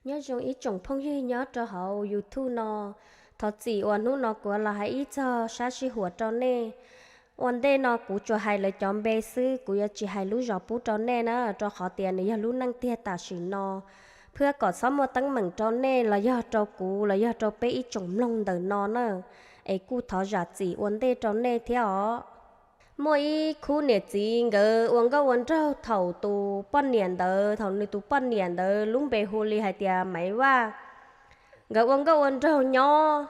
Nyob zoo ib tsoom phooj ywg nyob rau hauv YouTube no, thov txim uas hnub no kuv los hais ib txog sab sij huam rau nej. Ua ntej no kuv tsuas hais lawv cov npe xwb, kuv yuav tsis hais lub zos pub rau nej na, rau qhov tias nws yog lub neej tiag tam sim no, thiab kom txhob muaj teeb meem rau nej los yog rau kuv los yog rau peb ib tsoom mloog ntawm no na, es kuj thov zam txim ua ntej rau nej thiab os. Muaj ib khub niam txiv nkawd ua nkauj ua nraug thaum tus poj niam ntawd, thaum nws tus poj niam ntawd lub npe hu li hais tias Maiv Vaj. Nkawd ua nkauj ua nraug nyob,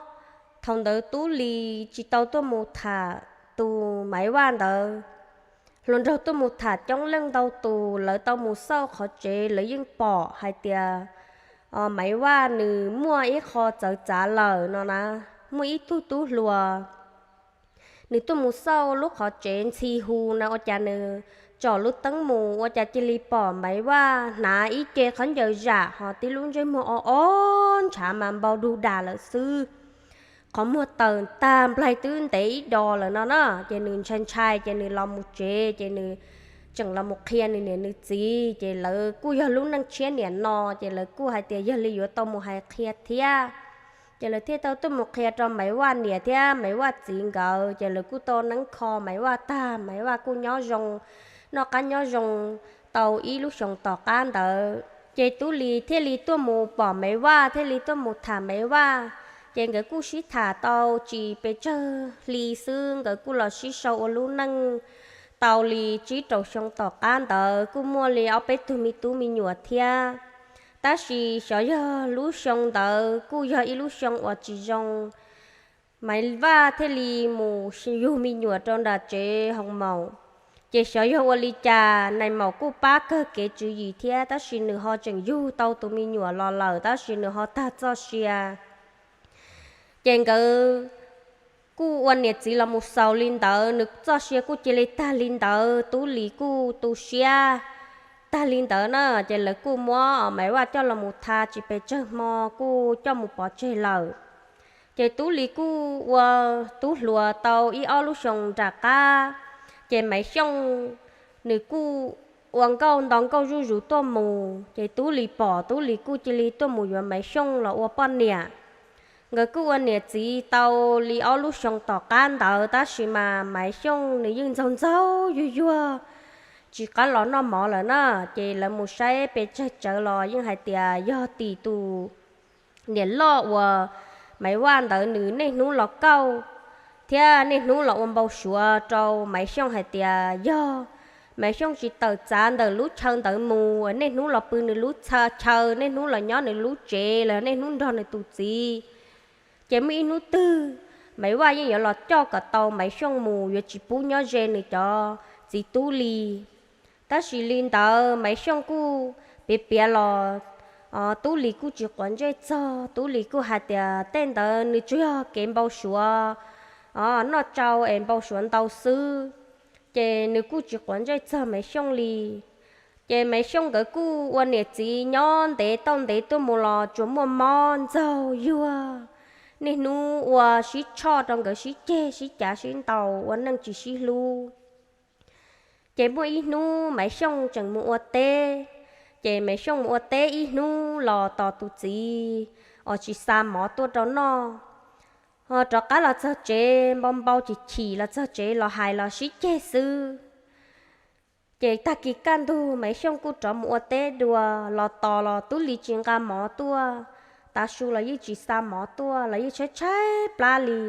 thaum ntawd Tub Lis tsis tau tuaj mus tham tus Maiv Vaj ntawd. Hluas nraug tuaj mus tham coob leej ntau tus, lawv tau mus xauj qhov tsev lawv yeej pom hais tias Maiv Vaj nws muaj ib qho txawv txav lawm no na. Muaj ib tug tub hluas nws tuaj mus xauj lub qhov tsev ntxhi hu na, ua cas nws tsom lub teeb mus ua cas cia li pom Maiv Vaj hnav ib ce khaub ncaws zam ho tib lub ntsej muag o o ntshav mas npau dug das lawm xwb. Qhov muag tawm tag nplaig twb ntev ib do lawm no na, ces nws ntshai ntshai ces nws los mus tsev, ces nws tseem los mus qhia nws niam nws txiv, ces lawv kuj yog lub neej tshiab niam no, ces lawv kuj hais tias yog li yuav tau mus hais qhia thiab. Ces lawv thiaj tau tuaj mus qhia rau Maiv Vaj niam thiab Maiv Vaj txiv nkawd, ces lawv kuj tau neeb kho Maiv Vaj tag, Maiv Vaj kuj nyob zoo, noj qab nyob zoo tau ib lub xyoo tom qab ntawd. Ces Tub Lis thiaj li tuaj mus pom Maiv Vaj, thiaj li tuaj mus tham Maiv Vaj. Ces nkawd kuj sib tham tau tsis pes tsawg hli xwb, nkawd kuj los sib sau ua lub neej tau li tsib rau xyoo tom qab ntawd kuj muaj li ob peb tug me tub me nyuam thiab. Tab sis xyov yog lub xyoo ntawd kuj yog ib lub xyoo uas tsis zoo, Maiv Vaj thiaj li mus yug me nyuam rau nram tsev Hoo Maum. Ces xyov yog ua li cas, nais maum kuj pab kawg kev tswv yim thiab, tab sis nws ho tseem yug tau tus me nyuam los lawm, tab sis nws ho tag txoj sia. Ces nkawd kuj ua niam txiv los mus xaus li ntawd, nws txoj sia kuj cia li tag li ntawd, Tub Lis kuj tu siab tag li ntawd na. Ces lawv kuj muab Maiv Vaj coj los mus tha tsis pes tsawg hmo kuj coj mus pov tseg lawm. Ces Tub Lis kuj ua tub hluas tau ib ob lub xyoo nram qab, ces Maiv Xyooj nws kuj ua nkauj nto nkauj zuj zus tuaj mus, ces Tub Lis pom, Tub Lis kuj cia li tuaj mus yuav Maiv Xyooj los ua poj niam. Nkawd kuj ua niam txiv tau li ob lub xyoo tom qab ntawd, tab sis mas Maiv Xyooj nws yeej ntxaug ntxaug yuag yuag, tsis qab los noj mov lawm na. Ces lawv mus saib pes tsawg tsawv los yeej hais tias yog tim tus niam loj uas Maiv Vaj ntawd nws niaj hnub los kauj thiab niaj hnub los ua npau suav rau Maiv Xyooj hais tias yog Maiv Xyooj tsis tawm txav ntawm lub chaw ntawd mus, niaj hnub los pw nws lub chaw, niaj hnub los nyob nws lub tsev los niaj hnub nrog nws tus txiv, ces muaj ib hnub twg Maiv Vaj yeej yuav los coj kom tau Maiv Xyooj mus, yuav tsis pub nyob ze nws cov txiv tub li. Tab sis li ntawd Maiv Xyooj kuj piav piav los Tub Lis kuj tsis quav ntsej txog, Tub Lis kuj hais tias tej ntawd nws tsuas yog kev npau suav, noj tsau es npau suav ntau xwb, ces nws kuj tsis quav ntsej txog Maiv Xyooj li. Ces Maiv Xyooj nkawd kuj ua niam txiv nyob ntev tau ntev tuaj mus los tsuas muaj mob ntxaug yuag, niaj hnub ua sib tshoj rau nkawd sib ceg sib cav sib ntaus ua neej tsis sib hlub. Ces muaj ib hnub Maiv Xyooj tseem mus ua teb, ces Maiv Xyooj mus ua teb ib hnub los tos tus txiv uas tsis xa mov tuaj rau noj, ho rov qab los txog tsev npau npau chim chim los txog tsev los hais los sib ceg xwb. Ces tag kis kaj ntug Maiv Xyooj kuj rov mus ua teb dua, los tos los Tub Lis tsis nqa mov tuaj, tav su los yeej tsis xa mov tuaj los yeej tshaib tshaib plab li.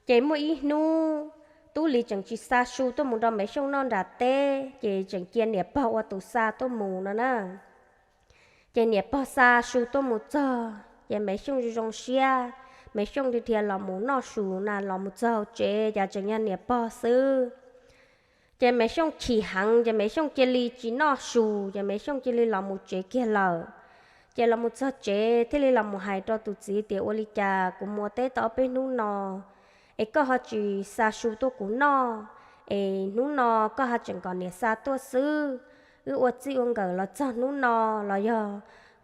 Ces muaj ib hnub Tub Lis tseem tsis xa su tuaj mus rau Maiv Xyooj noj nram teb, ces tseem cia niam pog ua tus xa tuaj mus no na. Ces niam pog xa su tuaj mus txog ces Maiv Xyooj zoo zoo siab, Maiv Xyooj dhia dhia los mus noj su na, los mus txog tsev cas tseem yog niam pog xwb. Ces Maiv Xyooj chim heev ces Maiv Xyooj cia li tsis noj su, ces Maiv Xyooj cia li los mus tsev kiag lawm. Ces los mus txog tsev thiaj li los mus hais rau tus txiv tias ua li cas kuv mus ua teb tau ob peb hnub no es koj ho tsis xa su tuaj kuv noj, es hnub no koj ho tseem kom niam xa tuaj xwb. Wb ua txij ua nkawm los txog hnub no los yog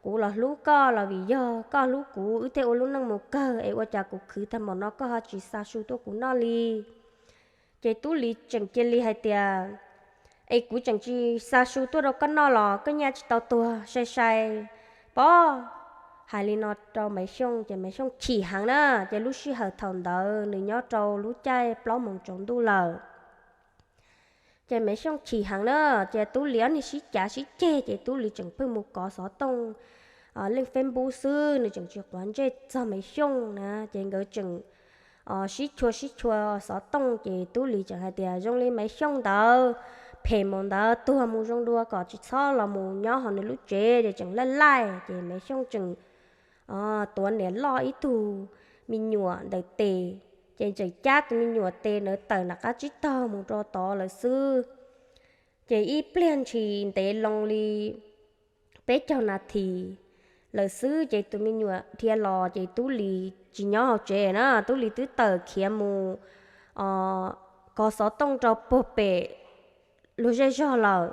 kuv los hlub koj los vim yog koj hlub kuv wb thiaj ua lub neej mus kawg, es ua cas kuv khwv tag npaum no koj ho tsis xa su tuaj kuv noj li. Ces Tub Lis tseem cia li hais tias es kuv tseem tsis xa su tuaj rau koj noj los koj nyaj tsis tau tuag sai sai, Pov hais li no rau Maiv Xyooj ces Maiv Xyooj chim heev na. Ces lub sij hawm thaum ntawd nws nyob rau lub caij plaub moos tsaus ntuj lawm. Ces Maiv Xyooj chim heev na, ces Tub Lis ob niag sib cav sib ceg ces Tub Lis tseem pheej mus kov xov tooj leej Facebook xwb, nws tseem tsis quav ntsej txog Maiv Xyooj na. Ces nkawd tseem sib chua sib chua xov tooj ces Tub Lis tseem hais tias zoo li Maiv Xyooj ntawd phem mus ntawd tuag mus zoo dua kom tsis txhob los mus nyob hauv nws lub tsev ces tseem laij laij ces Maiv Xyooj tseem tuav niam loj ib tug me nyuam ntawm tes, ces tseem cab tus me nyuam tes ntawd tawm nram qab tsib taug mus rau tod lawm xwb. Ces ib pliag ntshis ntev loo li peb caug nas this lawm xwb ces tus me nyuam dhia los ces Tub Lis tsis nyob hauv tsev na, Tub Lis twb tawm khiav mus kov xov tooj rau puag pem luag zej zog lawm.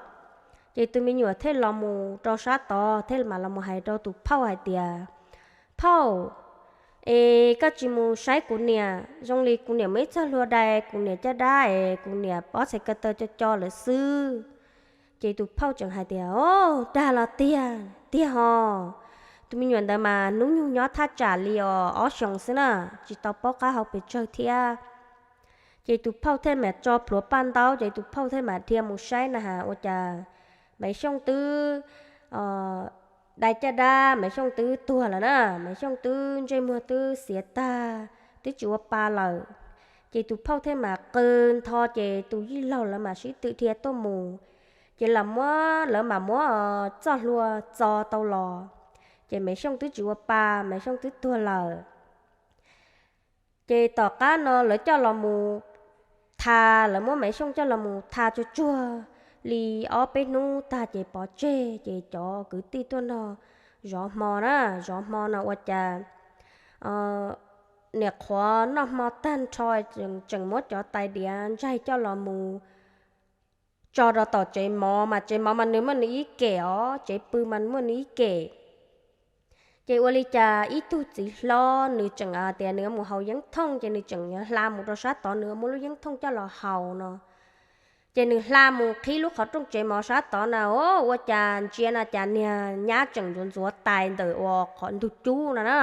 Ces tus me nyuam thiaj los mus rau sab tod thiaj mam los mus hais rau tus phauj hais tias, Phauj, es koj tsis mus saib kuv niam, zoo li kuv niam mus ib txog hlua dai, kuv niam caj dab es kuv niam pob txhais ko taw co co lawm xwb. Ces tus phauj tseem hais tias, Au, dag los tiag tiag ho. Tus me nyuam ntawd mas hnub nyoog nyob thaj tsam li os ob xyoos xwb na, tsis tau paub qab hau pes tsawg thiab. Ces tus phauj thiaj mam tso plhuav paj ntaub ces tus phauj thiaj mam dhia mus saib na has ua cas Maiv Xyooj twb dai caj dab, Maiv Xyooj twb tuag lawm na, Maiv Xyooj twb ntsej muag twb xiav tag, twb tsis ua pa lawm. Ces tus phauj thiaj mam qw ntho ces tus yij laug lawv mam sib tw dhia tuaj mus. Ces lam muab, lawv mam muab txoj hlua txo tau los, ces Maiv Xyooj twb tsis ua pa, Maiv Xyooj twb tuag lawm. Ces tom qab no lawv coj los mus tha, lawv muab Maiv Xyooj coj los mus tha tsuag tsuag li ob peb hnub tag ces pov tseg, ces cov kwv tij tuaj nrog zov hmo na, zov hmo no ua cas niam qhuav noj hmo tag nrho tseem muab cov tais diav ntsaig coj los mus tso rau tom tsev mov, mas tsev mov mas nws muaj nws ib kem os, tsev pw mas muaj nws ib kem. Ces ua li cas ib tug txiv hlob nws tseem tias nws mus haus yeeb thooj ces nws tseem hla mus rau sab tod nws muab lub yeeb thooj coj los haus no. Ces nws hla mus qhib lub qhov rooj tsev mov sab tod na, ua cas ntsia no cas niag nyab tseem ntxuav ntxuav tais ntawm uas qhov ntug cub no na.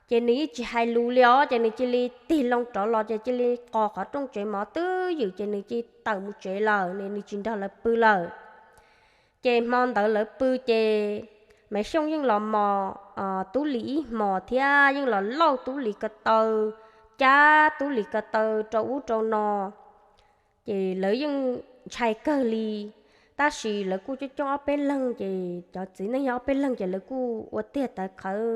Ces nws yeej tsis hais lus li os, ces nws cia li tig loo rov los ces cia li qos qhov rooj tsev mov twb ywm ces nws cia li tawm mus tsev lawm, nws tsis nrog lawv pw lawm. Ces hmo ntawd lawv pw ces Maiv Xyooj yeej los mos Tub Lis ib hmos thiab yeej los lauj Tub Lis ko taw, cab Tub Lis ko taw rau ub rau no. Ces lawv yeej ntshai kawg li, tab sis lawv kuj coob coob ob peb leeg, ces cov txiv neej yog ob peb leeg ces lawv kuj ua tiag tawv qhawv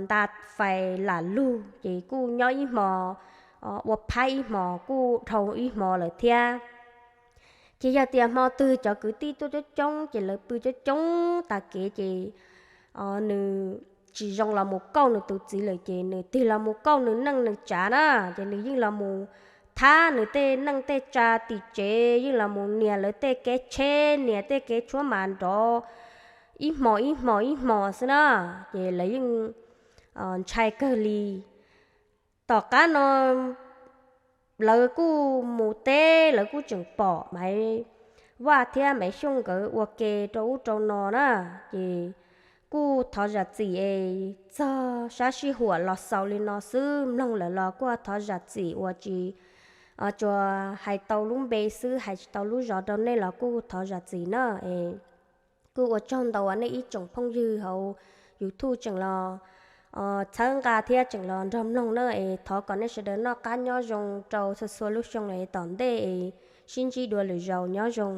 nta fais lam lug ces kuj nyob ib hmos, ua phab ib hmos kuj dhau ib hmos lawm thiab. Ces yog tias hmo twg cov kwv tij tuaj coob coob ces lawv pw coob coob tas kev ces nws tsis zoo los mus kauj nws tus txiv lawm ces nws tig los mus kauj nws neej nws tsav na, ces nws yeej los mus thab nws tej neej tej tsa tim tsev, yeej los mus nias lawv tej kev tsheb, nias tej kev tshuab mas nrov ib hmos ib hmos ib hmos xwb na. Ces lawv yeej ntshai kawg li. Tom qab no lawv kuj mus teb, lawv kuj tseem pom Maiv Vaj thiab Maiv Xyooj nkawd ua ke rau ub rau no na, ces kuj thov zam txim es txog sab sij huam los xaus li no xwb, mloog lawm los kuj thov zam txim uas tsis, tsuas hais tau lub npe xwb hais tsis tau lub zos rau nej los kuj thov zam txim na. Kuj ua tsaug ntau uas nej ib tsoom phooj ywg hauv YouTube tseem los txhawb nqa thiab tseem los nrog mloog na, es thov kom nej sawv daws noj qab nyob zoo rau txhua txhua lub xyoo es tom ntej es sib ntsib dua lwm zaus, nyob zoo.